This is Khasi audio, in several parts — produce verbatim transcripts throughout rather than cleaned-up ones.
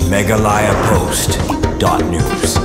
Meghalaya Post dot news.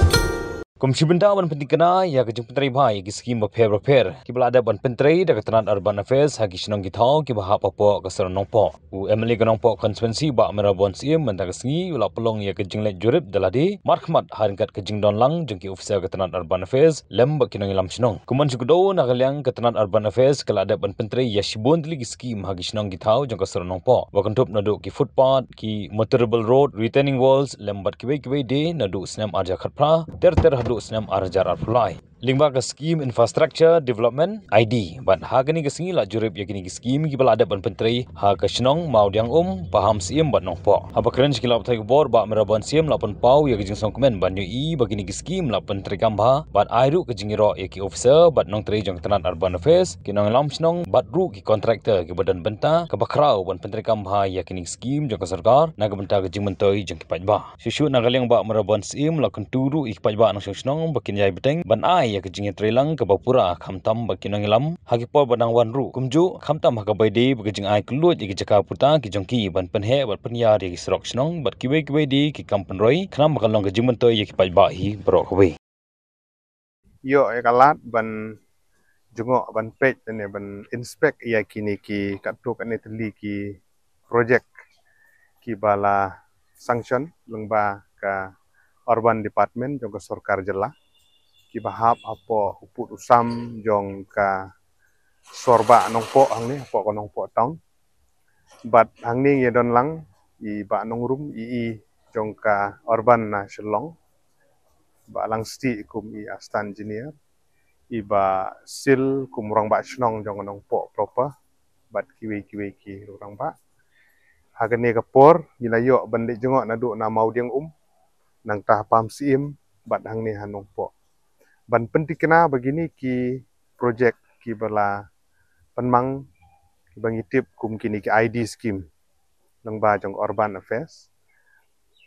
Kum shi bynta ban pyntikna ïa ka jingpyntrei bha ïa ki skim bapher bapher kiba la dep ban pyntrei da ka tnat Urban Affairs ha ki shnong ki thaw kiba hap hapoh ka shnong Nongpoh, u M L A ka Nongpoh constituency Bah Mayral Born Syiem mynta ka sngi u la pynlong ïa ka jingleit jurip da lade markhmat ha ryngkat ka jingdon lang jong ki officer ka tnat Urban Affairs lem bad ki nongïalam shnong. Kumban shu kdew na ka liang ka tnat Urban Affairs ka la dep ban pyntrei ïa shibun tylli ki skim ha ki shnong ki thaw jong ka shnong Nongpoh, ba kynthup naduh ki footpath, ki motorable road, retaining walls lem bad kiwei kiwei de naduh snem ar hajar khatphra ter ter haduh snem ar hajar arphew lai lyngba ka Scheme Infrastructure Development, I D. Bad ha kane ka sngi la jurip ïa kine ki skim kiba la dep ban pyntrei ha ka shnong Mawdiangum, Pahamsyiem bad Nongpoh. Haba kren sha ki lad pathai khubor, Bah Mayral Born Syiem la pynpaw ïa ka jingsngewkmen ban ïohi ba kine ki skim la pyntreikam bha bad ai ruh ka jingïaroh ïa ki officer bad nongtrei jong ka tnat Urban Affairs, ki nongïalam shnong bad ruh ki contractor kiba don bynta kaba khraw ban pyntreikam bha ïa kine ki skim jong ka sorkar na ka bynta ka jingmyntoi jong ki paidbah. Shuh shuh na ka liang Bah Mayral Born Syiem la kyntu ruh ïa ki paidbah nongshong shnong ba kin ïai bteng ban ai ïa ka jingïatreilang kaba pura khamtam bad ki nongïalam ha ki por ba dang wan ruh, kumjuh khamtam ha kaba ïadei bad ka jingai kylluid ïa ki jaka puta ki jong ki ban pynheh bad pynïar ïa ki surok shnong bad kiwei kiwei de ki kam pynroi khnang ba kan long ka jingmyntoi ïa ki paidbah hi baroh kawei. Ïoh ïa ka lad ban jngoh ban peit ne ban inspect ïa kine ki katto katne tylli ki project kiba la sanction lyngba ka Urban Department jong ka sorkar jylla, kiba hap hapoh u pud u sam jong ka sor Bah Nongpoh hangne, hapoh ka Nongpoh town. Bad hangne ngi don lang i Bah Nongrum, i i jong ka Urban na Shillong, Bah Langstieh kum i Assistant Engineer, i Bah Sil kum rangbah shnong jong ka Nongpoh proper, bad kiwei kiwei ki rangbah. Ha kane ka por ngi la ïoh ban leit jngoh naduh na Mawdiangum, nangta Pahamsyiem bad hangne ha Nongpoh ban pyntikna ba kine ki project kiba la pynmang, kiba ngi tip kum kine ki I D scheme lyngba jong Urban Affairs,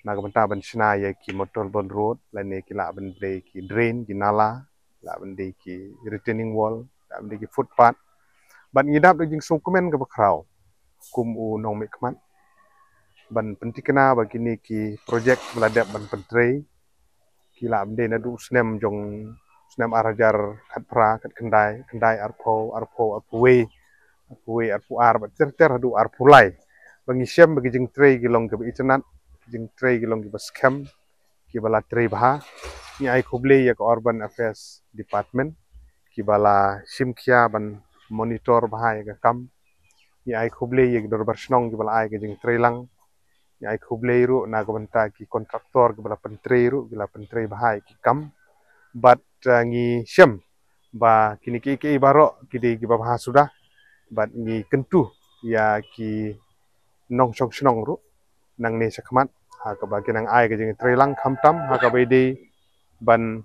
na ka bynta ban shna ïa ki motorable road lane ki lah ban dei ki drain, ki nala, lah ban dei ki retaining wall, lah ban dei ki footpath. Bad ngi dap da jingsngewkmen kaba khraw kum u nongmihkhmat ban pyntikna ba kine ki project ba la dep ban pyntrei ki lah ban dei naduh snem jong snem ar hajar khatphra, khatkhyndai, khyndai arphew, arphew, arphew wei, arphew wei, arphew ar bad ter ter haduh arphew lai. Ba ngi shem ba ki jingtrei ki long kiba itynnad, ki jingtrei ki long kiba skhem, kiba la trei bha. Ngi ai khublei ïa ka Urban Affairs Department kiba la shim khia ban monitor bha ïa ka kam. Ngi ai khublei ïa ki dorbar shnong kiba la ai ka jingtreilang. Ngi ai khublei ruh na ka bynta ki contractor kiba la pyntrei ruh, ki la pyntrei bha ïa ki kam. Bad uh, ngi shem ba kine ki, ki baroh ki dei kiba bha suda. Bad ngi kyntu ïa ki nongshong shnong ruh nangne shakhmat ha kaba kin nang ai ka jingtreilang khamtam ha kaba ïadei ban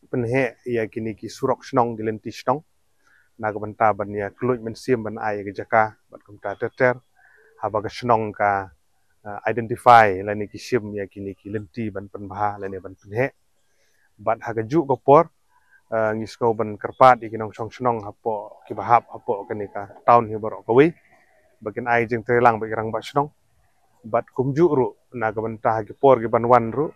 pynheh ïa kine ki surok shnong, ki lynti shnong, na ka bynta ban ïa kylluid mynsiem ban ai ïa ka jaka bad kumta ter ter haba ka shnong ka uh, identify lane ki shim ïa kine ki lynti ban pynbha lane ban pynheh. Bad ha kajuh ka por uh, ngi sngew ban kyrpad ïa ki nongshong shnong hapoh kiba hap hapoh kane ka town hi baroh kawei ba kin ai jingtreilang bad ki rangbah shnong. Bad kumjuh ruh na ka bynta ha ki por kiban wan ruh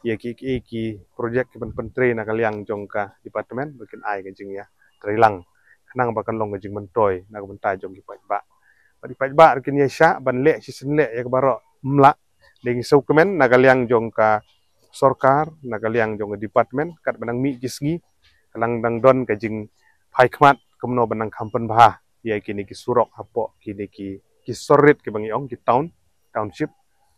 ïa ki, ki, ki project kiban pyntrei na ka liang jong ka department ba kin ai ka jingïatreilang khnang ba kan long ka jingmyntoi na ka bynta jong ki paidbah. Bad ki paidbah ruh kin ïa shah ban leh shisien leh ïa ka baroh, ym lah. Dei ngi sngewkmen na ka liang jong ka sorkar, na ka liang jong ka department, katba nang mih ki sngi ka lah dang don ka jingphai khmat kumno ban nang kham pynbha ïa kine ki surok hapoh kine ki, ki sor rit kiba ngi ong ki town, township,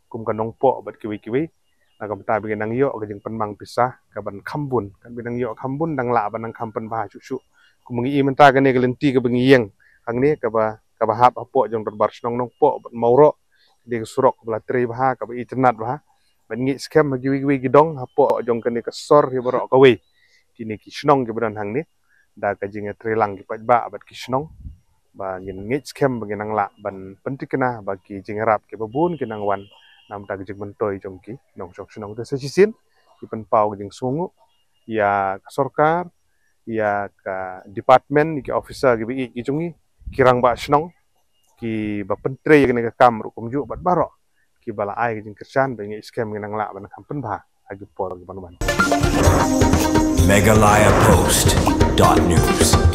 kum ka Nongpoh bad kiwei kiwei. Na ka bynta ba ngin nang ïoh ka jingpynmang pisa kaban kham bun, katba nang ïoh kham bun dang lah ban nang kham pynbha shuh shuh. Kum ngi i mynta kane ka lynti kaba ngi ïeng hangne kaba, kaba hap hapoh jong dorbar shnong Nongpoh bad Mawroh, dei ka surok kaba la trei bha, kaba itynnad bha. Bad ngi skhem ha kiwei kiwei ki dong hapoh jong kane ka sor hi baroh kawei, kine ki shnong kiba don hangne, da ka jingïatreilang ki paidbah bad ki shnong, ba ngin ngeit skhem ba ngin nang lah ban pyntikna ba ki jingïarap kiba bun kin nang wan na ka bynta ka jingmyntoi jong ki nongshong shnong. Te sa shisien ngi pynpaw ka jingsngewnguh ïa ka sorkar, ïa ka department, ïa ki officer kiba ïeit ki jong ngi, ki rangbah shnong kiba pyntrei ïa kane ka kam ruh kumjuh bad baroh kiba la ai ka jingkyrshan ba ngi skhem ngi nang lah ban kham pynbha ha ki por kiban wan. Meghalaya Post dot news.